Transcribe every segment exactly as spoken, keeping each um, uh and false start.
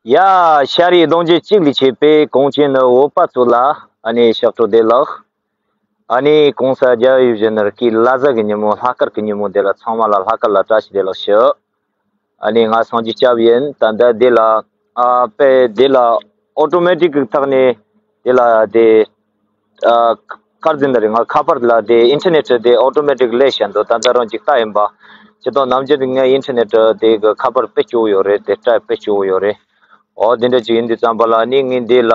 ཡ། ཤར་རིའི་གདུང་རྒྱུད་གཅིག་ལས་མཆེད་པའི་གངས་ཅན་ནི་བོད་པ་ཚོ་ལ་ཨ་ནི་ཕྱག་འཚལ་བདེ་ལེགས། ཨ་ནི་གོང་ས་རྒྱལ་བ་ཡིད་བཞིན་ནོར་བུའི་བླ་གཟའ་གི་ཉིན་མོ་ལྷག་དཀར་གི་ཉིན་མོ་དེ་ལ་ཚང་མ་ལ་ལྷག་དཀར་ལ་བཀྲ་ཤིས་བདེ་ལེགས་ཞུ། ཨ་ནི་ང་སངས་རྒྱས་སྐྱབས་ཡིན། ད་ལྟ་དེ་ལ་ཨ་དཔེ་དེ་ལ་ཨོ་ཊོ་མེ་ཊིག་གི་ཐོག་ནས་དེ་ལ་དེ་ཨ་ཁར་འཛིན་ད་རེད། ང་ཁ་པར་ལ་དེ་ཨིན་ཊར་ནེཊ་དེ་ཨོ་ཊོ་མེ་ཊིག་ལས་བྱས་འདུག་ད་ལྟ་རང་ཅིག་ལྟ་ཡིན་པ། ཁྱེད་དང་ནམ་རྒྱུན་ངའི་ཨིན་ཊར་ནེཊ་དེ་གི་ཁ་པར་དཔེ་སྐྱོ་བོ་ཡོད་རེད། དེ་སྒྲ་དཔེ་སྐྱོ་བོ་ཡོད་རེད། ཨོ་དེ་འདྲ་ཅིག་ཡིན་དུས་ཙམ་པ་ལ་ནི་ངས་འདི་ལ་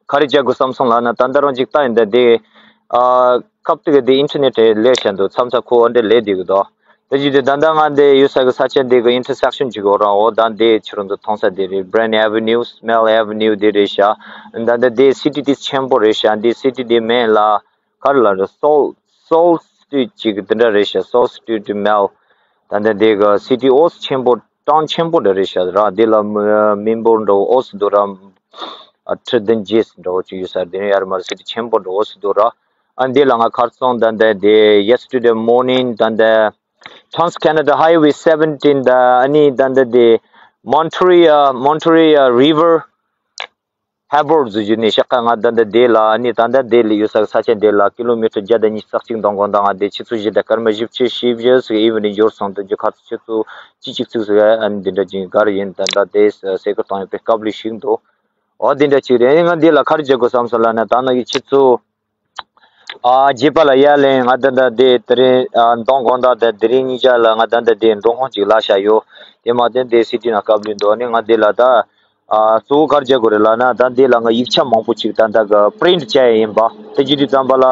ག་རེ་བྱ་དགོས་བསམ་སོང་ལབ་ན། ད་ལྟ་རང་ཅིག་ལྟ་ཡིན་ད་དེ་ཨ་ཁ་པར་དེ་གི་དེ་ཨིན་ཊར་ནེཊ་ལས་བྱས་འདུག་མཚམས་མཚམས་ཁོ་འོ་འདྲ་ལས་བསྡད་གི་འདུག་དེ་བྱས་དུས་ད་ལྟ་ང་འདི་ཡོད་ས་གི་ས་ཆ་འདི་གི་ཨིན་ཊར་སེག་ཤན་ཅིག་ཡོད་ར། འོ་ད་འདི་ཁྱེད་རང་ཚོ་མཐོང་ས་འདི་རེད། བྷི་རན་ཨེ་ཝེ་ནིའུ། སི་མེལ་ཨེ་ཝེ་ནིའུ་འདི་རེད་ཤག་ད་ལྟ་འདི་སི་ཊི་དེ་ཆེན་པོ་རེད་ཤག་འདི་སི་ཊི་འདི་མེད་ལ་ག་རེ་ལབ་རེད། སོལ་སོལ་སི་ཊི་ཅིག་འདི་འདྲ་རེད་ཤག་སོལ་སི་ཊི་འདི་མེལ། ད་ལྟ་འདི་གི་སི་ཊི་ཨོ་སི་ཆེན་པོ་གྲངས་ཆེན་པོ་འདྲ་རེད་ཤག་ར། འདི་ལ་མི་མི་འབོར་འདྲ་བོ་ཨོ་སི་འདུག་ར། ཨ་ཁྲི་བདུན་བརྒྱད་འདྲ་བོ་ཅིག་ཡོད་ས་འདི་ནས་ཡར་མར་སི་ཊི་ཆེན་པོ་འདྲ་བོ་ཨོ་སི་འདུག་ར། ཨ་འདི་ལ་ང་ཁར་སོང་ད་ལྟ་འདི་yesterday morning ད་ལྟ Trans Canada Highway seventeen ད་ཨ་ནི་ད་ལྟ་འདི་Montoya Montoya River Harbour བཟོ་རྒྱུ་ནས་ཤག་ང་ད་ལྟ་དེ་ལ་ཨ་ནི་ད་ལྟ་དེ་ལ་ཡོད་ས་ས་ཆ་འདི་ལ་ཀི་ལོ་མི་ཊར་བརྒྱ་དང་ཉི་ཤུ་རྩ་གཅིག་འདང་དགོང་དང་ང་དེ་ཆུ་ཚོད་བཞི་དང་སྐར་མ་བཞི་བཅུ་ཞེ་བཞི་ཟིག་ཨི་ཝི་ནི་འབྱོར་སོང་དུ་རྒྱུ་ཁ་ཆུ་ཚོད་གཅིག་གཅིག་ཚིག་ཟིག་ཨ་ནི་འདི་འདྲ་ཅིག་གར་ཡིན། ད་ལྟ་དེ་སེ་ཀར་བཏང་ཡོད་པའི་སྐབས་ལས་ཤིག་འདུག་འོ་དེ་འདྲ་ཅིག་རེད། ང་འདི་ལ་ག་རེ་བྱེད་དགོས་བསམ་སོང་ལབ་ན་ད་ནང་གི་ཆུ་ཚོད་ཨ་རྗེས་པ་ལ་ཡར་ལེན། ང་ད་ལྟ་དེ་དེ་རིང་ཨ་འདང་དགོང་དག་དེ་དེ་རིང་ཉིན་ཞག་ལ་ང་ད་ལྟ་དེ་འགྲོ་ཁོམ་ཅིག་ལ་ཤ་ཡོད། དེ་མ་ཐོན་དེ་སི་ཊི་ནང་སྐབས་ལས་འདུག་ཨ་ནི་ང་འདི་ལ་ད་ཨ་གཙོ་བོ་ག་རེ་བྱེད་དགོས་རེད་ལབ་ན། ད་འདི་ལ་ང་ཡིག་ཆ་མང་པོ་ཅིག་ད་ལྟ་གི་པི་རིན་ཊི་བྱས་ཡིན་པ། དེ་བྱེད་དུས་ཙམ་པ་ལ་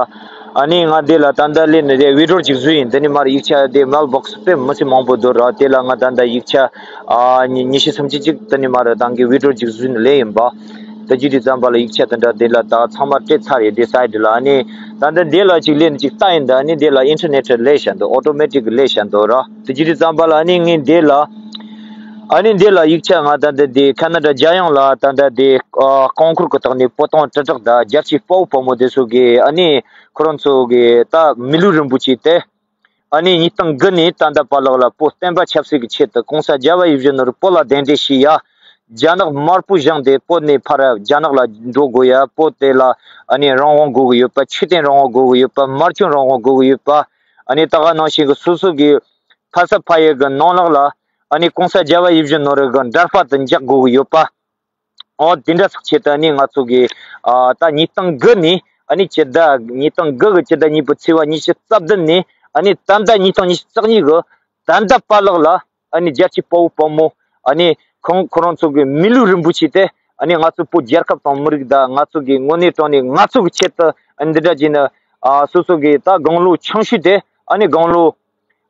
ཨ་ནི་ང་འདི་ལ་ད་ལྟ་སླེབས་ནས་དེ་ཝི་ཌི་རོ་ཅིག་བཟོས་ཡིན། དེ་ནས་མར་ཡིག་ཆ་དེ་མེལ་བྷོག་སི་དཔེ་མི་སྲིད་མང་པོ་འདུག་ར། དེ་ལ་ང་ད་ལྟ་ཡིག་ཆ་ཨ་ཉི་ཉི་ཤུ་སུམ་ཅུ་ཅིག་དེ་ནས་མར་ད་གི་ཝི་ཌི་རོ་ཅིག་བཟོས་ནས་སླེབས་ཡིན་པ། དེ་བྱེད་དུས་ཙམ་པ་ལ་ཡིག་ཆ་དེ་འདྲ་དེ་ལ་ད་ཚང་མ་སྤྲད་ཚར་ཡོད། དེ་སའི་ཌི་ལ་ཨ་ནི་ད་ལྟ་འདི་ལ་ཅིག་སླེབས་ནས་ཅིག་ལྟ་ཡིན་ད། ཨ་ནི་འདི་ལ་ཨིན་ཊར་ནེཊ་ལས་བྱས་འདུག་ཨོ་ཊོ་མེ་ཊིག་ལས་བྱས་འདུག་ར། དེ་བྱེད་དུས་ཙམ་པ་ལ་ཨ་ནི་ངས་འདི་ལ་ཨ་ནི་འདི་ལ་ཡིག་ཆ་ང་ད་ལྟ་དེ་ཁ་ན་ཌ་རྒྱལ་ཡོངས་ལ་ད་ལྟ་དེ་ཨ་རྐང་འཁོར་གི་ཐོག་ནས་སྤོ་ཐང་དྲིལ་བསྒྲགས་དང་རྒྱལ་སྤྱིའི་དཔའ་བོ་དཔའ་མོ་དེ་ཚོ་གི་ཨ་ནི་ཁོ་རང་ཚོ་གི་ད་མི་ལུས་རིན་པོ་ཆེ་དེ་ཨ་ནི་ཉིས་སྟོང་དགུ་ནས་ད་ལྟ་བར་ལོག་ལ་བོད་བསྟན་པ་ཆབ་སྲིད་ཀྱི་ཆེད་དུ་གོང་ས་རྒྱལ་བ་ཡིད་བཞིན་ནོར་བུ་བོད་ལ་གདན་འདྲེན་ཞུས་ཡ། རྒྱ་ནག་དམར་པོ་བཞེངས་ཏེ་བོད་ནས་ཕར་རྒྱ་ནག་ལ་འགྲོ་དགོས་ཡ། བོད་དེ་ལ་ཨ་ནི་རང་དབང་དགོས་ཀྱི་ཡོད་པ། ཆོས་དད་རང་དབང་དགོས་ཀྱི་ཡོད་པ། སྨྲ་བརྗོད་རང་དབང་དགོས་ཀྱི་ཡོད་པ། ཨ་ནི་ད་ག་ནང་བཞིན་གྱི་སོ་སོ་གི་ཕ་ས་ཕ་ཡུལ་གྱི་ནང་ལོགས་ལ་ཨ་ནི་གོང་ས་རྒྱལ་བ་ཡིད་བཞིན་ནོར་བུ་གི་འདྲ་པར་དེ་འཇགས་དགོས་ཀྱི་ཡོད་པ། འོ་དེ་འདྲ་ཟིག་ཆེད་དུ་ཨ་ནི་ང་ཚོ་གི་ཨ་ད་ཉིས་སྟོང་དགུ་ནས་ཨ་ནི་སྤྱི་ཟླ་ཉིས་སྟོང་དགུ་གི་སྤྱི་ཟླ་གཉིས་པའི་ཚེས་པ་ཉི་ཤུ་རྩ་བདུན་ནས་ཨ་ནི་ད་ལྟ་ཉིས་སྟོང་ཉི་ཤུ་རྩ་གཉིས་གི་ད་ལྟ་བར་ལོག་ལ་ཨ་ནི་རྒྱལ་སྤྱིའི་དཔའ་བོ་དཔའ་མོ་ཨ་ནི་ཁོང་ཁོ་རང་ཚོ་གི་མི་ལུས་རིན་པོ་ཆེ་དེ་ཨ་ནི་ང་ཚོ་བོད་རྒྱལ་ཁབ་དང་མི་རིགས་དང་ང་ཚོ་གི་དངོས་གནས་དྲང་གནས་ང་ཚོ་གི་ཆེད་དུ་ཨ་ནི་འདི་འདྲ་བྱས་ནས་ཨ་སོ་སོ་གི་ད་དགུང་ལོ་ཆུང་ཤོས་དེ་ཨ་ནི་དགུང་ལོ་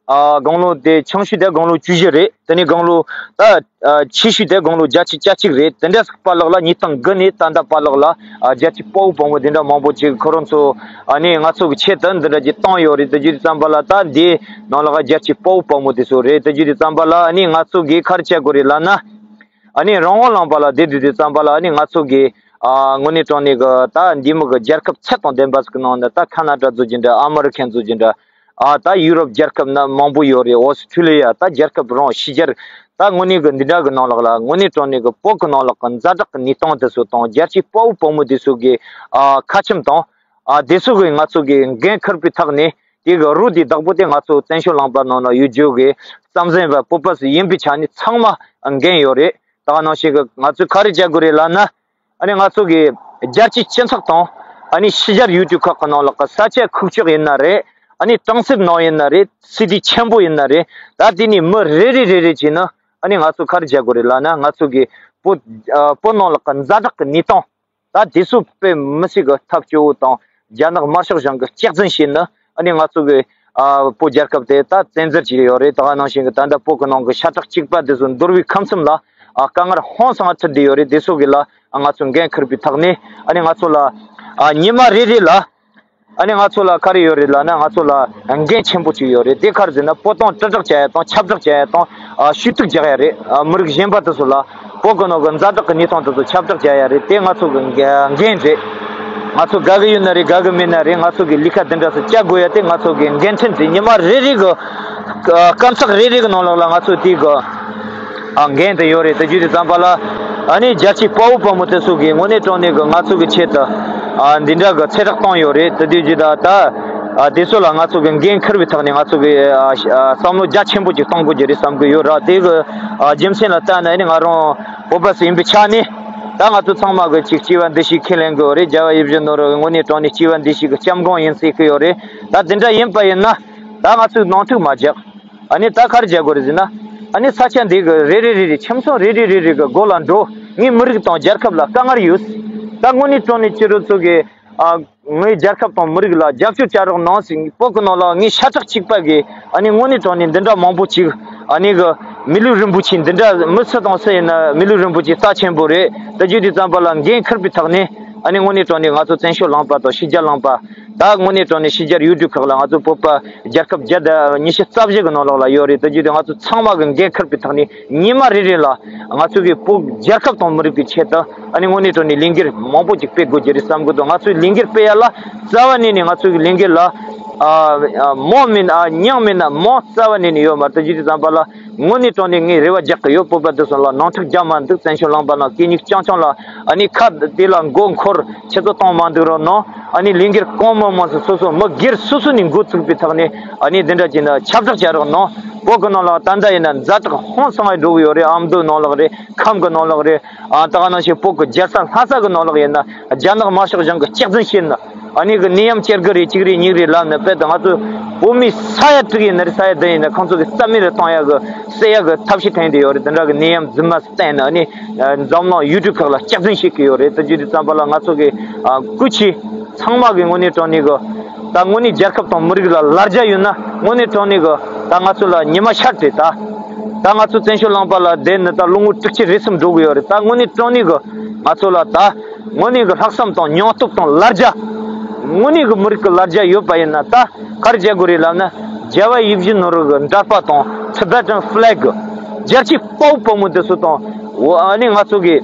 ཨ་དགུང་ལོ་དེ་ཆུང་ཤོས་དེ་དགུང་ལོ་བཅུ་བཞི་རེད། དེ་ནས་དགུང་ལོ་ད་ཨ་ཆེ་ཤོས་དེ་དགུང་ལོ་བརྒྱད་ཅུ་གྱ་གཅིག་རེད། དེ་འདྲ་ཟིག་བར་ལོག་ལ་ཉིས་སྟོང་དགུ་ནས་ད་ལྟ་བར་ལོག་ལ་ཨ་རྒྱལ་སྤྱིའི་དཔའ་བོ་དཔའ་མོ་དེ་འདྲ་མང་པོ་ཅིག་ཁོ་རང་ཚོ་ཨ་ནི་ང་ཚོ་གི་ཆེད་དུ་འདི་འདྲ་ཅིག་བཏང་ཡོད་རེད། དེ་བྱེད་དུས་ཙམ་པ་ལ་ད་འདིའི་ནང་ལོགས་རྒྱལ་སྤྱིའི་དཔའ་བོ་དཔའ་མོ་དེ་ཚོ་རེད། དེ་བྱེད་དུས་ཙམ་པ་ལ་ཨ་ནི་ང་ཚོ་གིས་ག་རེ་བྱེད་དགོས་རེད་ལབ་ན། ཨ་ནི་རང་དབང་ལུང་པ་ལ་བསྡད་དུས་དུས་ཙམ་པ་ལ་ཨ་ནི་ང་ཚོ་གི་ཨ་དངོས་གནས་དྲང་གནས་གི་ད་འདི་མོ་གི་རྒྱལ་ཁབ་ཚད་དང་ལྡན་པ་ཟིག་གི་ནང་ནས་ད་ཁ་ན་ཌ་བཟོ་རྒྱུ་འདྲ། ཨ་མི་རི་ཁན་བཟོ་རྒྱུ་འདྲ། ཨ་ད་ཡུ་རོབ་རྒྱལ་ཁབ་ན་མང་པོ་ཡོད་རེད། ཨོ་སི་ཁྲུ་ལི་ཡ། ད་རྒྱལ་ཁབ་རང་ཕྱི་རྒྱལ། ད་དངོས་གནས་གི་འདི་འདྲ་གི་ནང་ལོགས་ལ་དངོས་གནས་དྲང་གནས་གི་བོད་གི་ནང་ལོགས་གི་ཛ་དྲག་གི་གནས་སྟངས་དེ་ཚོ་དང་རྒྱལ་སྤྱིའི་དཔའ་བོ་དཔའ་མོ་དེ་ཚོ་གི་ཨ་ཁ་ཆེམས་དང་ཨ་དེ་ཚོ་གི་ང་ཚོ་གི་འགན་འཁུར་བའི་ཐོག་ནས། དེ་གི་རུ་དེ་བདག་པོ་དེ་ང་ཚོ་བཙན་བྱོལ་ལུང་པ་ནང་ན་ཡོད་རྒྱུ་གི་བསམ་གཟས་པ་བོད་པ་ཟིག་ཡིན་པའི་ཆ་ནས་ཚང་མ་འགན་ཡོད་རེད། ད་ག་ནང་བཞིན་གི་ང་ཚོས་ག་རེ་བྱ་དགོས་རེད་ལབ་ན། ཨ་ནི་ང་ཚོ་གི་རྒྱལ་སྤྱིའི་སྤྱི་ཚོགས་དང་ཨ་ནི་ཕྱི་རྒྱལ་ཡུལ་གྲུ་ཁག་གི་ནང་ལོགས་གི་ས་ཆ་ཁུག་ཀྱོག་ཡིན་ན་རེད། ཨ་ནི་གྲོང་གསེབ་ནང་ཡིན་ན་རེད། སི་ཊི་ཆེན་པོ་ཡིན་ན་རེད། ད་དེ་ནས་མི་རེ་རེ་རེ་རེ་བྱས་ན་ཨ་ནི་ང་ཚོ་ག་རེ་བྱ་དགོས་རེད་ལབ་ན། ང་ཚོ་གི་བོད་ཨ་བོད་ནང་ལོགས་གི་ཛ་དྲག་གི་གནས་སྟངས། ད་དེ་ཚོ་དཔེ་མི་སྲིད་གི་ཐབས་སྐྱོ་བོ་དང་རྒྱ་ནག་དམར་ཤོག་གཞུང་གི་སྐྱག་རྫུན་བྱས་ནས་ཨ་ནི་ང་ཚོ་གི་ཨ་བོད་རྒྱལ་ཁབ་དེ་ད་བཙན་འཛུལ་བྱས་ཡོད་རེད། ད་ག་ནང་བཞིན་གི་ད་ལྟ་བོད་གི་ནང་གི་ཤ་ཁྲག་གཅིག་པ་དེ་ཚོ་འདོར་བའི་ཁམས་གསུམ་ལ་ཨ་དཀའ་ངལ་ཧང་སང་ང་ཐུག་བསྡད་ཡོད་རེད། དེ་ཚོ་གི་ལ་ཨ་ང་ཚོ་འགན་འཁུར་བའི་ཐོག་ནས་ཨ་ནི་ང་ཚོ་ལ་ཨ་ཉི་མ་རེ་རེ་ལ་ཨ་ནི་ང་ཚོ་ལ་ག་རེ་ཡོད་རེད་ལབ་ན། ང་ཚོ་ལ་འགན་ཆེན་པོ་ཅིག་ཡོད་རེད། དེ་ག་རེ་ཟེར་ན་བོད་དོན་དྲིལ་བསྒྲགས་བྱ་ཡ་དང་ཁྱབ་བསྒྲགས་བྱ་ཡ་དང་ཨ་ཞུ་གཏུག་རྒྱག་ཡ་རེད། ཨ་མི་རིགས་གཞན་པ་དེ་ཚོ་ལ་བོད་གི་ནང་གི་ཛ་དྲག་གི་གནས་སྟངས་དེ་ཚོ་ཁྱབ་བསྒྲགས་བྱ་ཡ་རེད། དེ་ང་ཚོ་གི་འགན་རེད། ང་ཚོ་དགའ་གི་ཡོད་ན་རེད། དགའ་གི་མེད་ན་རེད། ང་ཚོ་གི་ལས་ཀ་འདི་འདྲ་ཚོ་བྱ་དགོས་ཡ་དེ་ང་ཚོ་གི་འགན་འཁྲི་འདི་ཉི་མ་རེ་རེ་གི་སྐར་ཚགས་རེ་རེ་གི་ནང་ལོགས་ལ་ང་ཚོ་དེ་གི་ཨ་འགན་དེ་ཡོད་རེད། དེ་བརྗོད་དུས་ཙམ་པ་ལ་ ཨ་ནི་རྒྱལ་གཅེས་དཔའ་བོ་དཔའ་མོ་དེ་ཚོ་གིས་དངོས་གནས་དྲང་གནས་ཀྱི་ང་ཚོ་གི་ཆེད་དུ་ཨ་འདི་འདྲ་གི་ཚེ་སྲོག་བཏང་ཡོད་རེད། དེ་དུས་ཀྱི་ད་ད་ཨ་དེ་ཚོ་ལ་ང་ཚོ་གི་འགན་འཁུར་བའི་ཐོག་ནས་ང་ཚོ་གི་ཨ་ཨ་བསམ་བློ་རྒྱ་ཆེན་པོ་ཅིག་གཏོང་དགོས་ཀྱི་རེད་བསམ་གི་ཡོད་ར། དེ་གི་ཨ་རྒྱུ་མཚན་ལ་བལྟས་ན་ཨ་ནི་ང་རང་བོད་པ་ཞིག་ཡིན་པའི་ཆ་ནས་ད་ང་ཚོ་ཚང་མ་གི་ཅིག་སྐྱེ་བ་འདི་ཞིག་ཁས་ལེན་དགོས་རེད། རྒྱལ་བ་ཡིད་བཞིན་ནོར་བུ་དངོས་གནས་དྲང་གནས་སྐྱེ་བ་འདི་ཞིག་གི་སྐྱབས་མགོན་ཡིན་ཟེར་གི་ཡོད་རེད། ད་དེ་འདྲ་ཡིན་པ་ཡིན་ན་ད་ང་ཚོས་ནང་འཁྲུག་མ་རྒྱག་ཨ་ནི་ད་ག་རེ་བྱ་དགོས་རེད་ཟེར་ན། ཨ་ནི་ས་ཆ་འདི་གི་རེ་རེ་རེ་རེ་ཁྱིམ་ཚང་རེ་རེ་རེ་རེ་གི་སྒོ་ལ་འགྲོ། ངའི་མི་རིགས་དང་རྒྱལ་ཁབ་ལ་དཀའ་ངལ་ཡོད། ད་དངོས་གནས་དྲང་གནས་ཁྱེད་རང་ཚོ་གི་ཨ་ངའི་རྒྱལ་ཁབ་དང་མི་རིགས་ལ་རྒྱབ་སྐྱོར་བྱ་རོགས་གནང་ཟེར། བོད་གི་ནང་ལ་ངའི་ཤ་ཁྲག་གཅིག་པ་གི་ཨ་ནི་དངོས་གནས་དྲང་གནས་འདི་འདྲ་མང་པོ་ཅིག་ཨ་ནི་གི་མི་ལུས་རིན་པོ་ཆེ་འདི་འདྲ་མི་སུ་དང་སུ་ཡིན་ན་མི་ལུས་རིན་པོ་ཆེ་རྩ་ཆེན་པོ་རེད། ད་རྒྱུ་དེ་ཙམ་པ་ལ་འགན་འཁུར་བའི་ཐོག་ནས་ཨ་ནི་དངོས་གནས་དྲང་གནས་ང་ཚོ་བཙན་བྱོལ་ལུང་པ་དང་ཕྱི་རྒྱལ་ལུང་པ། ད་དངོས་གནས་དྲང་གནས་ཕྱི་རྒྱལ་ཡུལ་གྲུ་ཁག་ལ་ང་ཚོ་བོད་པ་རྒྱལ་ཁབ་བརྒྱ་དང་ཉི་ཤུ་རྩ་བཞི་གི་ནང་ལོགས་ལ་ཡོད་རེད། དེ་བརྒྱུད་དེ་ང་ཚོ་ཚང་མ་གི་འགན་འཁུར་བའི་ཐོག་ནས་ཉི་མ་རེ་རེ་ལ་ང་ཚོ་གི་བོད་རྒྱལ་ཁབ་དང་མི་རིགས་ཀྱི་ཆེད་དུ་ཨ་ནི་དངོས་གནས་དྲང་གནས་ལས་འགུལ་མང་པོ་ཅིག་སྤེལ་དགོས་ཀྱི་རེད་བསམ་གི་འདུག་ང་ཚོའི་ལས་འགུལ་སྤེལ་ཡ་ལ་རྩ་བ་ནས་ནས་ང་ཚོ་གི་ལས་འགུལ་ལ་ཨ་ཨ་མང་མིན་ཨ་ཉུང་མིན་ན་མང་རྩ་བ་ནས་ནས་ཡོད་མ་རེད། དེ་བརྒྱུད་དེ་ཙམ་པ་ལ། དངོས་གནས་དྲང་གནས་ངས་རེ་བ་རྒྱག་གི་ཡོད། བོད་པ་དེ་ཚོ་ལ་ནང་འཁྲུག་རྒྱག་མ་འདུག་བཙན་བྱོལ་ལུང་པ་ནང་གད་སྙིགས་རྐྱང་རྐྱང་ལ་ཨ་ནི་ཁ་དེ་ལ་མགོ་འཁོར་ཆེད་དུ་གཏོང་མ་འདུག་རོགས་གནང་། ཨ་ནི་ལས་འགུལ་གང་མང་མང་སོ་སོ་སོ་མི་སྒེར་སོ་སོ་ནས་འགོ་བཙུགས་པའི་ཐོག་ནས་ཨ་ནི་འདི་འདྲ་བྱས་ན་ཁྱབ་བསྒྲགས་བྱ་རོགས་གནང་། བོད་གི་ནང་ལ་ད་ལྟ་ཡིན་ན་ཛ་དྲག་ཧང་སང་བའི་འགྲོ་གི་ཡོད་རེད། ཨ་མདོའི་ནང་ལོགས་རེད། ཁམས་གི་ནང་ལོགས་རེད། ཨ་ད་ག་ནང་བཞིན་བོད་གི་རྒྱལ་ས་ལྷ་ས་གི་ནང་ལོགས་ཡིན་ན་རྒྱ་ནག་དམར་ཤོག་གཞུང་གི་སྐྱག་རྫུན་བཤད་ན། ཨ་ནི་གི་ནད་ཡམས་ཅིག་གི་རེད། གཅིག་རེད། གཉིས་རེད་ལབ་ནས་དཔེ་དང་ང་ཚོ་བོད་མི་ས་ཡ་དྲུག་ཡིན་ན་རེད། ས་ཡ་བདུན་ཡིན་ན་ཁོང་ཚོ་གི་རྩ་མེད་ལ་གཏོང་ཡག་གི་བསད་ཡག་གི་ཐབས་ཤེས་འཐེན་བསྡད་ཡོད་རེད། དེ་འདྲ་གི་ནད་ཡམས་རྫུན་མ་བསྟན་ནས་ཨ་ནི་འཛམ་གླིང་ཡུལ་གྲུ་ཁག་ལ་སྐྱག་རྫུན་བཤད་གི་ཡོད་རེད། དེ་བརྒྱུད་དེ་ཙམ་པ་ལ་ང་ཚོ་གི་ཨ་སྐུ་མཁྱེན་ཚང་མ་གི་དངོས་གནས་དྲང་གནས་གི་ད་དངོས་གནས་རྒྱལ་ཁབ་དང་མི་རིགས་ལ་ལར་རྒྱ་ཡོད་ན་དངོས་གནས་དྲང་གནས་གི་ད་ང་ཚོ་ལ་ཉི་མ་ཤར་ཏེ་ད་ད་ང་ཚོ་བཙན་བྱོལ་ལུང་པ་ལ་བསྡད་ནས་ད་ལོ་ངོ་དྲུག་ཅུ་རེ་གསུམ་འགྲོ་གི་ཡོད་རེད། ད་དངོས་གནས་དྲང་གནས་གི་ང་ཚོ་ལ་ད། དངོས་གནས་ཀྱི་ལྷག་བསམ་དང་སྙིང་སྟོབས་དང་ལར་རྒྱ། དངོས་གནས་ཀྱི་མི་རིགས་ཀྱི་ལར་རྒྱ་ཡོད་པ་ཡིན་ན་ད་ག་རེ་བྱ་དགོས་རེད་ལབ་ན། རྒྱལ་བ་ཡིད་བཞིན་ནོར་བུ་གི་འདྲ་པར་དང་Tibetan flag རྒྱལ་གཅེས་དཔའ་བོ་དཔའ་མོ་འདི་ཚོ་དང་། འོ་ཨ་ནི་ང་ཚོ་གི་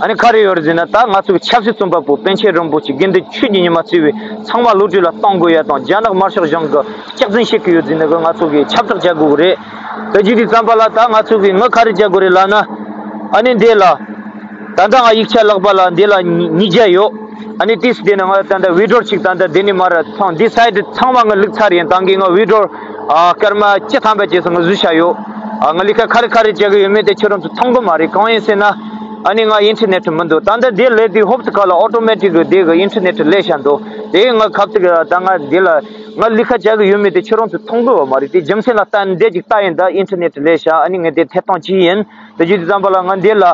ཨ་ནི་ག་རེ་ཡོད་རེད་ཟེར་ན། ད་ང་ཚོ་གི་ཆབ་སྲིད་བཙོན་པ་པོ་པཎ་ཆེན་རིན་པོ་ཆེ་དགེ་འདུན་ཆོས་ཀྱི་ཉི་མ་གཙོས་པའི་ཚང་མ་གློད་གྲོལ་ལ་གཏོང་དགོས་ཡ་དང་། རྒྱ་ནག་དམར་ཤོག་གཞུང་གི་སྐྱག་རྫུན་བཤད་ཀྱི་ཡོད་ཟེར་ནས་གི་ང་ཚོ་གི་ཁྱབ་བསྒྲགས་བྱ་དགོས་གི་རེད། དེ་བརྒྱུད་དེ་ཙམ་པ་ལ་ད་ང་ཚོ་གི་ངས་ག་རེ་བྱ་དགོས་རེད་ལབ་ན། ཨ་ནི་འདི་ལ། ད་ལྟ་ང་ཡིག་ཆ་ལག་པ་ལ་འདི་ལ་ཉིས་བརྒྱ་ཡོད། ཨ་ནི་ཏིས་དེ་ནི་ང་ད་ལྟ་ཝི་ཌོ་ཅིག་ད་ལྟ་འདི་ནས་མར་ཚང་འདི་སའི་ཊི་ཚང་མ་ང་བླུགས་ཚར་ཡིན། ད་གིན་ང་ཝི་ཌོ་ཨ་སྐར་མ་བཅུ་ཐམ་པ་བཅས་སུ་ང་བཟོས་བཞག་ཡོད། ཨ་ང་ལས་ཀ་ག་རེ་ག་རེ་བྱེད་གི་ཡོད་མེད་དེ་ཁྱོད་རང་ཚོ་མཐོང་གི་མ་རེད། གང་ཡིན་ཟེར་ན། ཨ་ནི་ང་ཨིན་ཊར་ནེཊ་མི་འདུག་ད་ལྟ་འདི་ལས་དེ་ཧོབ་ཏེ་ཁ་ལ་ཨོ་ཊོ་མེ་ཊིག་གི་དེ་གི་ཨིན་ཊར་ནེཊ་ལས་བཞག་འདུག་དེ་ང་ཁབ་ཏིག་ད་ང་འདི་ལ་ང་ལས་ཀ་བྱེད་གི་ཡོད་མེད་དེ་ཁྱོད་རང་ཚོ་མཐོང་གི་ཡོད་མ་རེད། དེ་རྒྱུ་མཚན་ལ་ལྟ་འདི་ཅིག་ལྟ་ཡིན། ད་ཨིན་ཊར་ནེཊ་ལས་བཞག་ཨ་ནི་ངས་དེ་ཐད་གཏོང་བྱས་ཡིན། དེ་བརྒྱུད་དེ་ཙམ་པ་ལ་ང་འདི་ལ་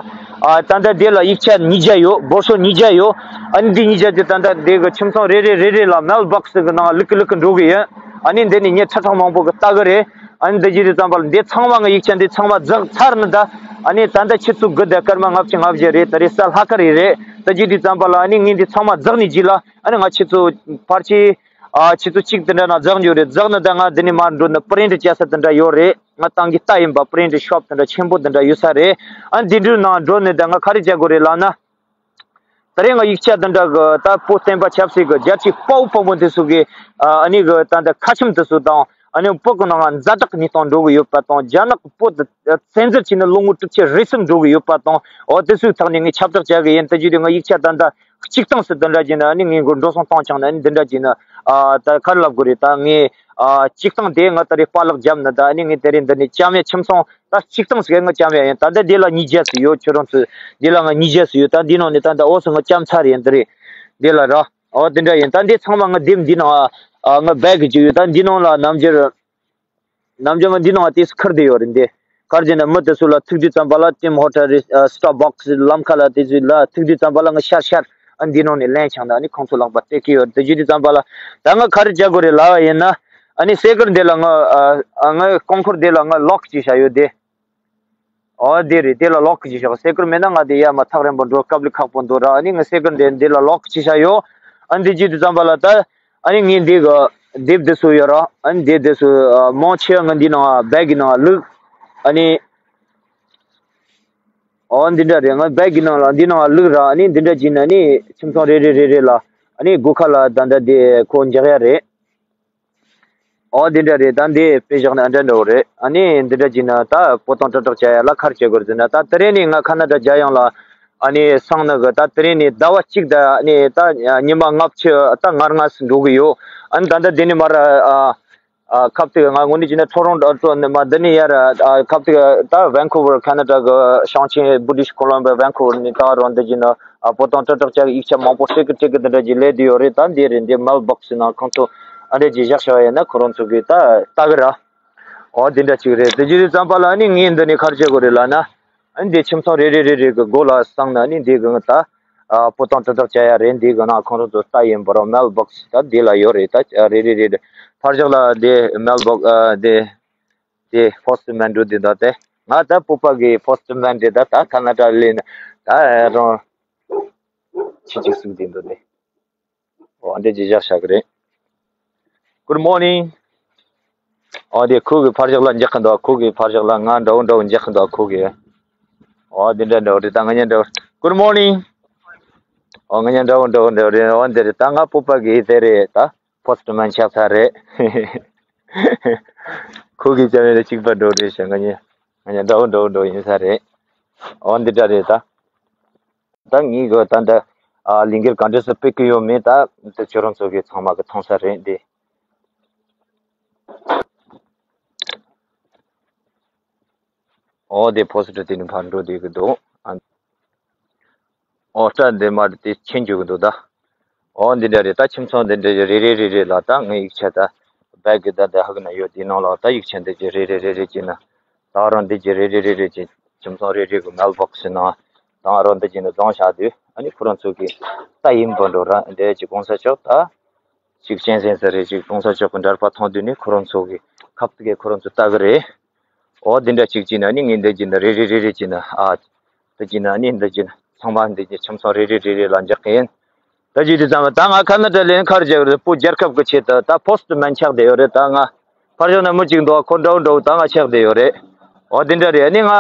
ཨ་ད་ལྟ་འདི་ལ་ཡིག་ཆ་ཉིས་བརྒྱ་ཡོད། སྦོར་ཤོག་ཉིས་བརྒྱ་ཡོད། ཨ་ནི་འདི་ཉིས་བརྒྱ་དེ་ད་ལྟ་འདི་གི་ཁྱིམ་ཚང་རེ་རེ་རེ་རེ་ལ་མེལ་བྷོག་སི་གི་ནང་བླུག་གི་བླུག་གི་འགྲོ་གི་ཡིན། ཨ་ནི་འདི་ནས་མི་ཁྲི་ཕྲག་མང་པོ་གི་ལྟ་གི་རེད། ཨ་ནི་འདི་བརྒྱུད་དེ་ཙམ་པ་ལ་འདི་ཚང་མ་ངའི་ཡིག་ཆ་འདི་ཚང་མ་རྫོགས་ཚར་ནི་ད། ཨ་ནི་ད་ལྟ་ཆུ་ཚོད་དགུ་དང་སྐར་མ་ལྔ་བཅུ་ང་བཞི་རེད། ད་རེས་གཟའ་ལྷག་དཀར་རེད། རེད་དེ་བརྒྱུད་དེ་ཙམ་པ་ལ་ཨ་ནི་ངས་འདི་ཚང་མ་རྫོགས་ནས་རྗེས་ལ་ཨ་ནི་ང་ཆུ་ཚོད་ཕལ་ཆེར་ཨ་ཆུ་ཚོད་གཅིག་དེ་འདྲ་ནང་རྫོགས་འགྱོ་རེད། རྫོགས་ནི་ད་ང་འདི་ནས་མར་འགྲོ་ནི་པི་རིན་ཊི་བྱ་ས་དེ་འདྲ་ཡོད་རེད། ང་བཏང་གི་ལྟ་ཡིན་པ། པི་རིན་ཊི་ཤོབ་དེ་འདྲ་ཆེན་པོ་དེ་འདྲ་ཡོད་ས་རེད། ཨ་འདི་འདྲའི་ནང་འགྲོ་ནི་ད་ང་ག་རེ་བྱ་དགོས་རེད་ལབ་ན། ད་རེས་ང་ཡིག་ཆ་དེ་འདྲ་གི་ད་བོད་བསྟན་པ་ཆབ་སྲིད་གི་རྒྱལ་གཅེས་དཔའ་བོ་དཔའ་མོ་དེ་ཚོ་གི་ཨ་ནི་གི་ད་ད་ཁ་ཆེམས་དེ་ཚོ་དང་། ཨ་ནི་བོད་གི་ནང་ང་ཛ་དྲག་གནས་སྟངས་འགྲོ་གི་ཡོད་པ་དང་། རྒྱ་ནག་བོད་དེ་བཙན་འཛུལ་བྱས་ནས་ལོ་ངོ་དྲུག་ཅུ་རེ་གསུམ་འགྲོ་གི་ཡོད་པ་དང་། འོ་དེ་ཚོའི་ཐོག་ནས་ངས་ཁྱབ་བསྒྲགས་བྱ་གི་ཡིན། དེ་བརྒྱུད་དེ་ང་ཡིག་ཆ་ད་ད་གཅིག་སྟངས་སུ་དེ་འདྲ་བྱས་ནས་ཨ་ནི་ངས་འགོ་འགྲོ་སོང་བཏང་ཆོག་ན་ཨ་ནི་འདི་འདྲ་བྱས་ནས་ཨ་ད་ག་རེ་ལབ་དགོས་རེད། ད་ངས་ཨ་གཅིག་སྟངས་དེ་ང་ད་རེས་པཱ་ལགས་བརྒྱབ་ནས་ད་ཨ་ནི་ངས་དེ་རིང་འདི་ནས་བཅར་ཡ་ཁྱིམ་ཚང་ད་གཅིག་སྟངས་སུ་ང་བཅར་ཡ་ཡིན། ད་ལྟ་འདི་ལ་ཉིས་བརྒྱ་ཙམ་ཡོད། ཁྱོད་རང་ཚོ་འདི་ལ་ང་ཉིས་བརྒྱ་ཙམ་ཡོད། ད་འདི་ནང་ནས་ད་ད་འོ་སོ་ང་བཅར་ཚར་ཡིན། འདི་རེད། འདི་ལ་ར་འོ་དེ་འདྲ་ཡིན། ད་འདི་ཚང་མ་ང་དེབ་འདི་ནང་ཨ་ང་བེག་གི་ཅིག་ཡོད། ད་འདི་ནང་ལ་ནམ་རྒྱུན་ནམ་རྒྱུན་ང་འདི་ནང་ཏིས་ཁུར་དེ་ཡོད་རེད། འདི་གར་ཅིག་ན་མི་དེ་ཚོ་ལ་ཐུག་དུས་ཙམ་པ་ལ་ཏིམ་ཧོ་ཊལ་རེད། སི་ཊར་བྷོག་སི་ལམ་ཁ་ལ་དེ་ཚོ་ལ་ཐུག་དུས་ཙམ་པ་ལ་ང་ཤར་ཤར་ཨ་འདི་ནང་ནས་ལེན་བྱུང་ན་ཨ་ནི་ཁོང་ཚོ་ལག་པ་སྟེར་གི་ཡོད་རེད། དེ་བྱེད་དུས་ཙམ་པ་ལ་ད་ང་ག་རེ་བྱ་དགོས་རེད་ལབ་པ་ཡིན་ན། ཨ་ནི་སའི་ཀལ་འདི་ལ་ང་ཨ་ང་རྐང་འཁོར་འདི་ལ་ང་ལོག་བྱས་བཞག་ཡོད་དེ། ཨོ་དེ་རེད། དེ་ལ་ལོག་གི་ཞོག་སའི་ཀལ་མེད་ན་ང་དེ་ཡར་མར་ཐག་རིང་པོ་འགྲོ་སྐབས་ལ་ཁག་པོ་འདུག་ར། ཨ་ནི་ང་སའི་ཀལ་དེ་འདི་ལ་ལོག་གི་བྱས་ཡོད། ཨ་ནི་འདི་བྱེད་དུས་ཙམ་པ་ལ་ད་ཨ་ནི་ངས་འདི་གི་དེབ་འདི་ཚོ་ཡོད་ར། ཨ་ནི་དེབ་འདི་ཚོ་མང་ཆེ་བ་ང་འདི་ནང་བེག་གི་ནང་བླུགས། ཨ་ནི་ཨོ་འདི་འདྲ་རེད། ང་བེག་གི་ནང་ལ་འདི་ནང་བླུགས་ར། ཨ་ནི་འདི་འདྲ་བྱས་ན་ཨ་ནི་ཁྱིམ་ཚང་རེ་རེ་རེ་རེ་ལ་ཨ་ནི་སྒོ་ཁ་ལ་ད་ལྟ་དེ་ཁོ་འཇགས་ཡ་རེད། ཨོ་འདི་འདྲ་རེད། ད་འདི་དཔེ་བཞག་ན་འདྲ་འདྲ་བོ་རེད། ཨ་ནི་འདི་འདྲ་བྱས་ན་ད་པོ་ཏང་ཀྲག་ཀྲག་བྱ་ཡ་ལ་ག་རེ་བྱེད་དགོས་རེད་ཟེར་ན། ད་དེ་རིང་ནས་ང་ཁ་ན་ཌ་རྒྱལ་ཡོངས་ལ་ཨ་ནི་སོང་ནི་གི། ད་དེ་རིང་ནས་ཟླ་བ་གཅིག་དང་ཨ་ནི་ད་ཉི་མ་ལྔ་བཅུ་ད་ང་ལྔ་ཙམ་འགྲོ་གི་ཡོད། ཨ་ནི་ད་ལྟ་འདི་ནས་མར་ཨ་ཨ་ཁབ་ཏིག་ང་དངོས་གནས་བྱས་ན་ཊོ་རོན་ཊོ་ནས་མར་འདི་ནས་ཡར་ཨ་ཁབ་ཏིག་ད་ཝན་ཀུ་ཝར་ཁ་ན་ཌ་གི་ཞིང་ཆེན་བྷི་ཊིཤ་ཀོ་ལོམ་བྷི་ཡ་ཝན་ཀུ་ཝར་ནས་ད་རུང་འདི་བྱས་ན་ཨ་པོ་ཏང་ཀྲག་ཀྲག་བྱ་གི་ཡིག་ཆ་མང་པོ་སྤྲད་གི་སྤྲད་གི་འདི་འདྲ་ཅིག་སླེབས་བསྡད་ཡོད་རེད། ད་འདི་རེད། འདི་མེལ་བོག་སི་ནང་ཁོང་ཚོ་ཨ་འདྲ་ཅིག་བཞག་བཞག་ཡིན་ན་ཁོ་རང་ཚོ་གིས་ད་ལྟ་གི་ར། ཨོ་དེ་འདྲ་ཅིག་རེད། དེ་ཅི་རེད་ཙམ་པ་ལ་ནི་ངས་འདི་ནས་ག་རེ་བྱེད་དགོས་རེད་ལབ་ན། ཨ་ནི་འདི་ཁྱིམ་ཚང་རེ་རེ་རེ་རེ་གི་སྒོ་ལ་སོང་ནས་ནི་འདི་གི་ད་ཨ་པོ་ཏང་ཀྲག་ཀྲག་བྱ་ཡ་རེད། འདི་གི་ནང་ཁོང་རང་ཚོ་ལྟ་ཡིན་པ་ར། མེལ་བོག་སི་ད་འདི་ལ་ཡོད་རེད། ད་རེ་རེ་རེ་རེ་ཕར་ཕྱོགས་ལ་འདི་མེལ་བོག་སི་ཨ་འདི་འདི་པོ་སི་ཊི་མན་འགྲོ་འདི་འདྲ་དེ། ང་ད་སྤོབས་པ་གི་པོ་སི་ཊི་མན་རེད། ད་ད་ཁ་ན་ཌ་ལ་ནི་ད་རང་ཁྱི་གཅིག་གསོས་བསྡད་འདུག་དེ། འོ་འདྲ་ཅིག་བཞག་བཞག་གི་རེད། Good morning. འོ་དེ་ཁོ་གི་ཕར་ཕྱོགས་ལ་འཇག་གི་འདུག་ཁོ་གི་ཕར་ཕྱོགས་ལ་ང་འདྲ་བོ་འདྲ་བོ་འཇག་གི་འདུག་ཁོ་གི། འོ་དེ་འདྲ་འདྲ་བོ་རེད། ད་ང་གཉིས་འདྲ་བོ། Good morning. འོ་ང་གཉིས་འདྲ་བོ་འདྲ་བོ་འདྲ་བོ་རེད། འོ་འདི་རེད། ད་ང་སྤོབས་པ་གི་དེ་རེད། ད་པོ་སི་ཊི་མན་ཆགས་ཚར་རེད། ཁོ་གི་ཅ་མེ་ལ་གཅིག་པ་འདྲ་བོ་རེད་ཤག་ང་གཉིས་ང་གཉིས་འདྲ་བོ་འདྲ་བོ་འདྲ་བོ་ཡིན་ས་རེད། འོ་འདི་འདྲ་རེད་ད། ད་ངས་གི་ད་འདི་ཨ་ལས་འགུལ་ག་འདྲ་སེ་སྤེལ་གི་ཡོད་མེད་ད་འདི་ཁྱོད་རང་ཚོ་གི་ཚང་མ་གི་མཐོང་ས་རེད་འདི། འོ་དེ་པོ་སི་ཊི་དེ་ནི་ཕར་འགྲོ་བསྡད་གི་འདུག་ཨ་འོ་སྐྲ་འདི་མར་དེ་ཆེན་རྒྱུ་གི་འདུག་ད། འོ་འདི་འདྲ་རེད། ད་ཁྱིམ་ཚང་འདི་འདྲ་རེ་རེ་རེ་རེ་ལ་ད་ངའི་ཡིག་ཆ་ད་བེག་གི་ད་འདི་ཧ་གི་ན་ཡོད། དེའི་ནང་ལ་ད་ཡིག་ཆ་འདི་གི་རེ་རེ་རེ་རེ་བྱས་ན་ད་རང་འདི་གི་རེ་རེ་རེ་རེ་བྱས། ཁྱིམ་ཚང་རེ་རེ་གི་མེལ་བོག་སི་ནང་ད་རང་འདི་གི་ནི་བརྫངས་བཞག་དུས་ཨ་ནི་ཁོ་རང་ཚོ་གི་ད་ཡིན་པ་འགྲོ་ར། འདི་གི་གོང་ས་མཆོག་ད་ཅིག་གཅན་གཟན་ཟེར་རེད། ཅིག་གོང་ས་མཆོག་གི་འདྲ་པར་མཐོང་དུས་ནི་ཁོ་རང་ཚོ་གི་ཁ་ཐུག་གི་ཁོ་རང་ཚོ་ལྟ་གི་རེད། འོ་འདི་འདྲ་ཅིག་བྱས་ན་ནི་ངས་འདི་གི་ནི་རེ་རེ་རེ་རེ་བྱས་ན་ཨ་འདི་གི་ནི་ནི་འདི་གི་ནི་ཚང་མ་འདི་གི་ཁྱིམ་ཚང་རེ་རེ་རེ་རེ་ལ་འཇག་གི་ཡིན། ད་ཅི་དེ་ཙམ་ད་ང་ཁ་ན་ཌ་ལ་ཡིན་ཁར་བྱས་རེད། བོད་རྒྱལ་ཁབ་ཀྱི་ཆེད་དུ་ད་པོ་སི་ཊི་མན་ཆགས་བསྡད་ཡོད་རེད། ད་ང་ཕར་ཕྱོགས་ན་མི་གཅིག་འདུག་ཁོ་འདྲ་བོ་འདྲ་བོ་ད་ང་ཆགས་བསྡད་ཡོད་རེད། འོ་དེ་འདྲ་རེད། ཨ་ནི་ང་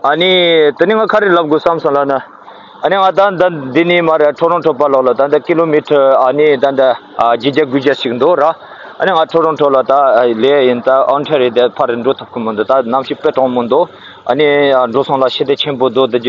ཨ་ནི་དེ་ནི་ང་ག་རེ་ལབ་དགོས་བསམ་སོང་ལབ་ན། ཨ་ནི་ང་ད་ད་འདི་ནས་མར་ཊོ་རོན་ཊོ་བར་ལོགས་ལ་ད་ད་ཀི་ལོ་མི་ཊར་ཨ་ནི་ད་ད་ཨ་བརྒྱད་བརྒྱ་དགུ་བརྒྱ་ཞིག་འདུག་ར། ཨ་ནི་ང་ཊོ་རོན་ཊོ་ལ་ད་ཨ་ལས་ཡིན་ད་ཨོན་ཊ་རི་ཡོ་དེ་ཕར་འགྲོ་ཐུབ་ཀྱི་མི་འདུག་ད་གནམ་གཤིས་དཔེ་གྲང་མོ་འདུག་ཨ་ནི་ཨ་འགྲོ་སོང་ལ་ཞེ་དྲག་ཆེན་པོ་འདུག་ད་ཅི།